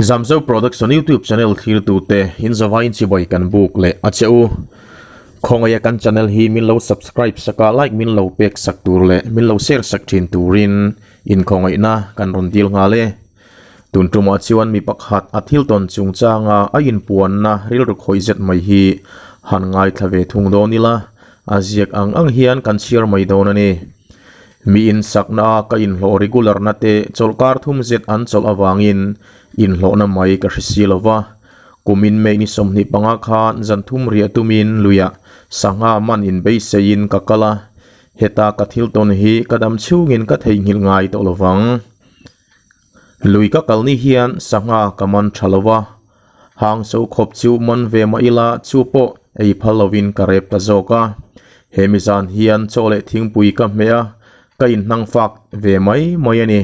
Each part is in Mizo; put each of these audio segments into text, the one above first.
Zamzo Production YouTube channel thlirtute in zavaiin chibai kan buk leh a che u. Khawngaia kan channel hi min lo subscribe sak a, like min lo pek sak tur leh min lo share sak thin turin inkhawngaihna kan rawn dil nghal e. Tun tumah chuan mi pakhat a thil tawn chungchanga a inpuanna rilru khawih zet mai hi han ngaithla ve thung dawn ila, a ziak ang ang hian kan chhiar mai dawn a ni. Mi insakna a ka inhlawh regular na te chawlhkar thum zet an chawlh avangin inhlawhna mai ka hre si lo va. Kumin May ni 25 khan zan thum riah tumin luiah sangha man inbeiseiin ka kal a, heta ka thil tawn hi ka dam chhungin ka theihnghilh ngai tawh lo vang. Lui ka kal ni hian sangha ka man tha lo a, hang so khawp chu man ve mah ila chu pawh ei phal lovin ka rep ta zawk a. He mi zan hian chaw leh thingpui ka hmeh a, ka inhnang fak ve mai mai a ni.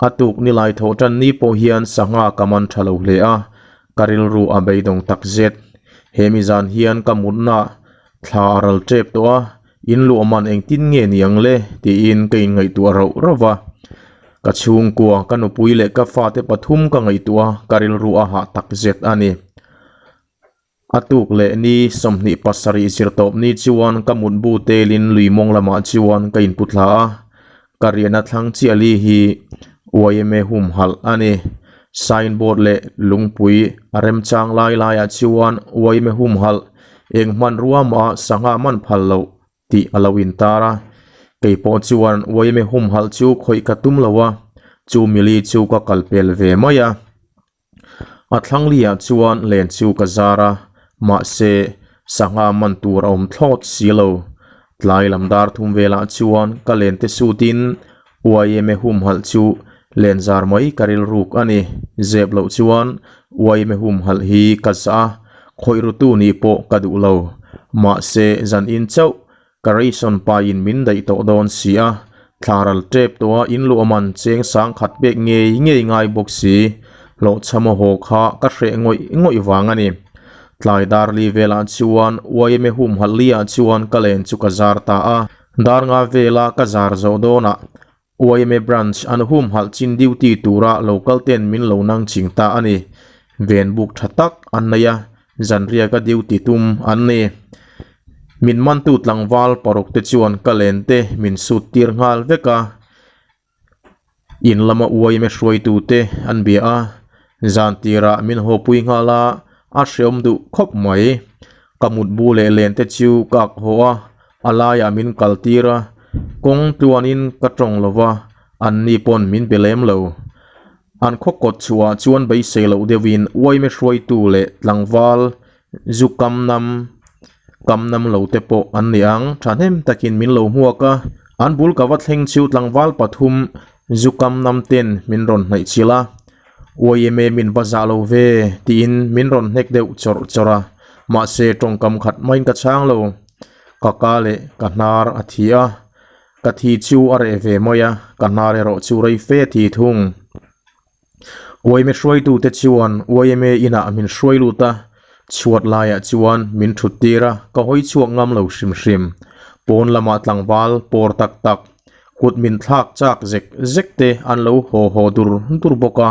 A tuk ni lai thawh tan ni pawh hian sangha ka man tha lo hle a, ka rilru a beidawng tak zet. He mi zan hian ka mutna thla a ral tep tawh a, In luah man engtin nge ni ang le? tiin ka inngaihtuah rauh rauh va. Ka chhungkua, ka nupui leh ka fate pathum ka ngaihtuah a, ka rilru a hah tak zet a ni. A tuk leh ni 27 zirtawp ni chuan ka mutbu telin lui mawng lamah chuan ka inpu thla a, ka riahna thlang chiah li hi yma humhalh a ni. Signboard leh lungpui a remchang lai laiah chuan yma humhalh eng hmanrua mah sangha man phal loh tih a lo intar a. Kei pawh chuan yma humhalh chu khawih ka tum lo a, chu mili chu ka kal pel ve mai a. A thlang liah chuan len chu ka zar a, mahse sangha man tur a awm thlawt si lo. Tlai lam dar thum velah chuan ka len te sutin yma humhalh chu len zar mai ka rilruk a ni. Zep loh chuan yma humhalh hi ka zah a, khawih rutu nih pawh ka duh lo. Mahse zan in chauh Ka ration paiin min daih tawh dawn si a, thla ral tep tawh a in luah man cheng sang khat pek ngei ngei ngai bawk si, hlawhchham a haw kha ka hreh ngawih ngawih vang a ni. Tlai dar li velah chuan yma humhalh li ah chuan ka len chu ka zar ta a, dar nga vela ka zar zawh dawnah yma branch an humhalh chin duty tura local ten min lo nang ching ta a ni. Ven buk tha tak an nei a, zanriaka duty tum an ni. Min mantu tlangval paruk te chuan ka len te min sut tir nghal vek a, in lama yma hruaitu te an bia a, zan tirah min hawpui nghal a, a hreawm duh khawp mai. Ka mutbu leh len te chu ka ak haw a, A laiah min kal tir a, kawng tluanin ka tawng lo va, anni pawn min be lem lo. An khaw kawt chhuahah chuan beisei loh deuhin uaime hruaitu leh tlangval zu kam nam kam nam lo te pawh an ni ang, thahnem takin min lo hmuak a. An bul ka va thleng chu tlangval pathum zu kam nam ten min rawn hnaih chilh a, Uaime min va zah lo ve tiin min rawn hnek deuh chawrh chawrh a, mahse tawngkam khat maiin ka chhang lo. Ka ka leh ka hnar a thi a, ka thi chu a reh ve mai a, ka hnar erawh chu rei fe a thi thung. Uaime hruaitute chuan uaime inah min hruai lut a, chhuat laiah chuan min thut tir a, ka hawi chhuak ngam lo hrim hrim. Pawn lamah tlangval pawr tak tak, kut min thlak chak zek zek te an lo haw haw dur dur bawk a,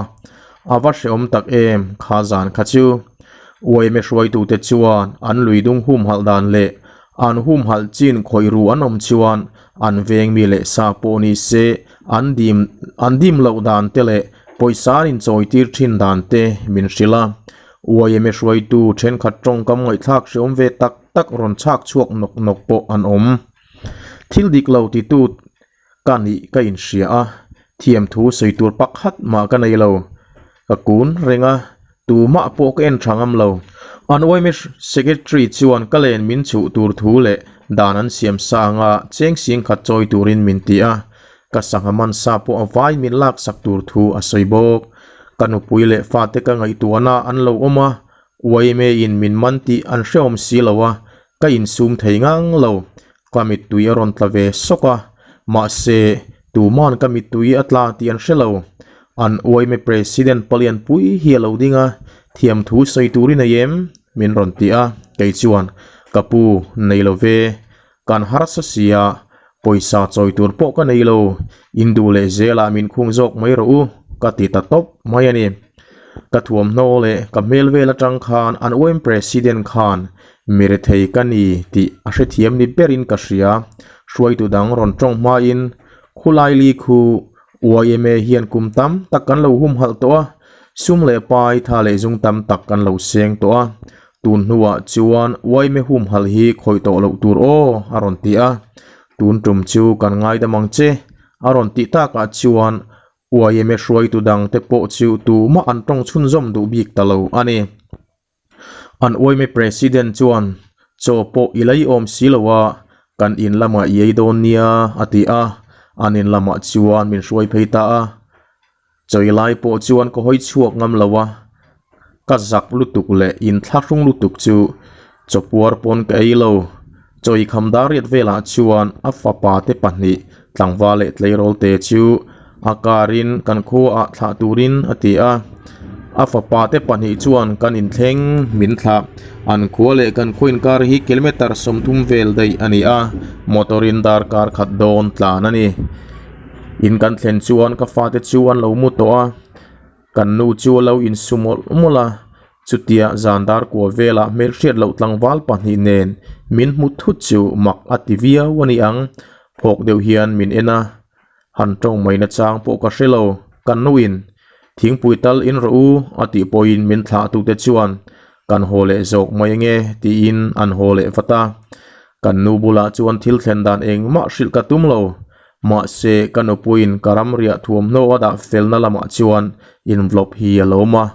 a va hrehawm tak em kha zan kha chu. Uaime hruaitute chuan an lui dung humhalh dan leh an humhalh chin khawih ru an awm chuan an veng mi leh sa pawh ni se an dim an dim loh dan te leh pawisa an inchawi tir thin dan te min hrilh a. Uaime hruaitu thenkhat tawngkam ngaihthlak hrehawm ve tak tak rawn chhak chhuak nawk nawk pawh an awm. Thil dik lo titu ka nih ka inhria a, thiam thu sawi tur pakhat mah ka nei lo. Ka kun reng a, tumah pawh ka en tha ngam lo. An yma Secretary chuan ka len min chhuh tur thu leh dan an siam sa anga cheng sing khat chawi turin min ti a, ka sangha man sa pawh a vai min laksak tur thu a sawi bawk. Ka nupui leh fate ka ngaihtuahna an lo awm a, yma in min man tih an hrehawm si lo a, Ka insum thei ngang lo, ka mittui a rawn tla ve sawk a, mahse tuman ka mittui a tla tih an hre lo. An yma President palian pui hi a lo ding a, thiamthu sawi turin a em? min rawn ti a, kei chuan, Ka pu, nei lo ve, kan harsa si a, pawisa chawi tur pawh ka nei lo, in duh leh zelah min khung zawk mai rawh u, ka ti ta tawp mai a ni. Ka thuamhnaw leh ka hmel vel atang khan an UM President khan mi rethei ka ni tih a hrethiam ni berin ka hria. Hruaitu dang rawn tawng hmain khulai li khu YMA hian kum tam tak kan lo humhalh tawh a, sum leh pai tha leh zung tam tak kan lo seng tawh a, tun hnuah chuan YMA humhalh hi khawih tawh loh tur aw a rawn ti a. Tun tum chu kan ngaidam ang che a rawn tih takah chuan YMA hruaitu dangte pawh chu tumah an tawng chhunzawm duh bik ta lo a ni. An YMA President chuan, Chaw pawh i lei awm si lo a, kan in lamah i ei dawn nia, a ti a. An in lamah chuan min hruai phei ta a. Chawi lai pawh chuan ka hawi chhuak ngam lo a, ka zak lutuk leh inthlahrung lutuk chu chawpuar pawn ka ei lo. Chawi kham dar riat velah chuan a fapa te pahnih tlangval leh tleirawl te chu a karin kan khuaah thlah turin a ti a. A fapa te pahnih chuan kan inthleng min thlah. An khua leh kan khua inkar hi kilometer 30 vel daih a ni a, motor in darkar khat dawn tlan a ni. In kan thlen chuan ka fate chu an lo mu tawh a, kan nu chu a lo insu mawlh mawlh a, chutia zan dar kua velah hmelhriat loh tlangval pahnih nen min hmu thut chu mak a ti viau a ni ang, phawk deuh hian min en a, han tawng mai nachang pawh ka hre lo, kan nuin thingpui tal in rawh u a tih pawhin min thlah tute chuan kan haw leh zawk mai ange tiin an haw leh vat a, kan nu bulah chuan thil thlen dan engmah hrilh ka tum lo. Mahse, ka nupuiin ka ramriah thuamhnaw a dah felna lamah chuan envelope hi a lo awm a.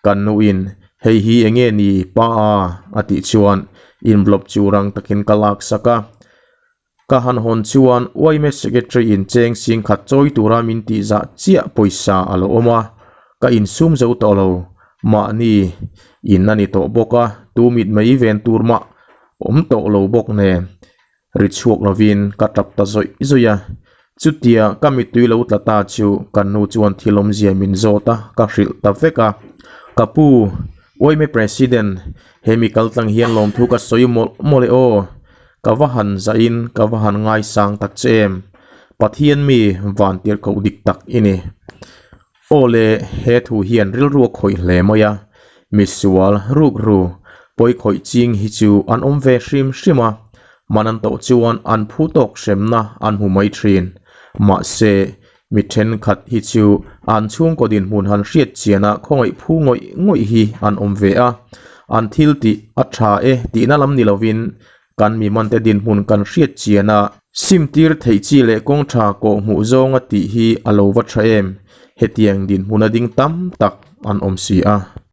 Kan nuin, Hei hi eng nge ni, pa a? a tih chuan envelope chu rang takin ka laksak a. Ka han hawn chuan yma Secretary in cheng sing khat chawi tura min tih zah chiah pawisa a lo awm a. Ka insum zo tawh lo. Mahni in a ni tawh bawk a, tu mit mai ven tur mah awm tawh lo bawk nen. Ri chhuak lovin ka tap ta zawih zawih a, chutia ka mittui lo tla ta chu kan nu chuan thil awmzia min zawt a, ka hrilh ta vek a. Ka pu, Uaime President, he mi kal tlang hian lawmthu ka sawi mawlh mawlh e aw, ka va han zahin ka va han ngaisang tak che em, Pathian mi vantirhkoh dik tak i ni. Aw le, he thu hian rilru a khawih hle mai a, misual, rukru, pawi khawih ching hi chu an awm ve hrim hrim a, man an tawh chuan an phu tawk hremna an hmu mai thin. Mahse, mi thenkhat hi chu an chhungkaw dinhmun han hriat chiana khawngaih phu ngawih ngawih hi an awm ve a, an thil tih a tha e tihna lam ni lovin Kan mimante dinhmun kan hriat chian a, simtir theih chi leh kawng tha kawh hmuh zawnga tih hi a lo va tha em? Hetiang dinhmuna ding tam tak an awm si a.